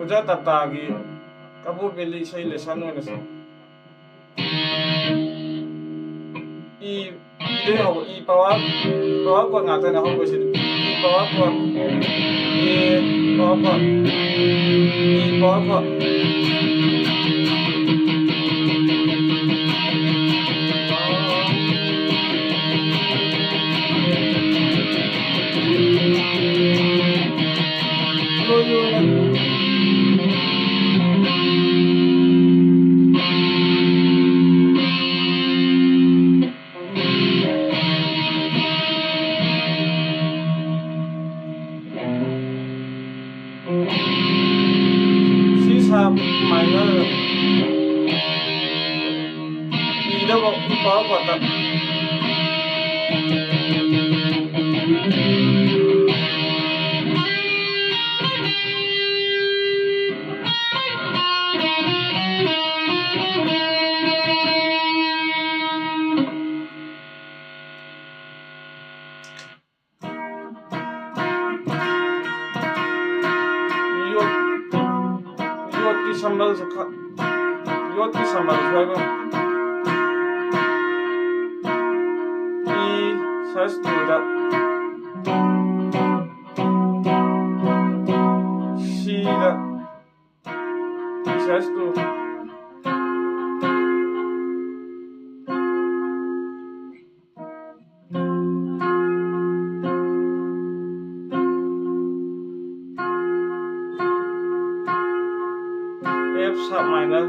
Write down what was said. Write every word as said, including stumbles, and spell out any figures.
ꯇꯞꯇꯥꯒꯤ ꯀꯕꯣ valley ꯏꯁꯩ lesson ꯑꯣꯏꯅ ꯁꯤ꯫ ꯏ, ꯏꯗꯩ ꯍꯧꯕ, ꯏ power, power chord ꯉꯥꯛꯇꯅꯦ ꯑꯍꯧꯕꯁꯤꯗꯤ꯫ ꯏ power chord, ꯑꯦ power chord, E power chord꯫ C sharp minor, ꯏꯗ ꯐꯥꯎ ꯄꯥꯎ ꯈꯛꯇ꯫ ꯌꯣꯠ, ꯌꯣꯠꯀꯤ ꯁꯝꯕꯜꯁꯦ ꯈ-, ꯌꯣꯠꯀꯤ ꯁꯝꯕꯜꯁꯦ ꯍꯥꯏꯕ꯫ E sus two ꯗ, C ꯗ, E sus two꯫ F sharp minor,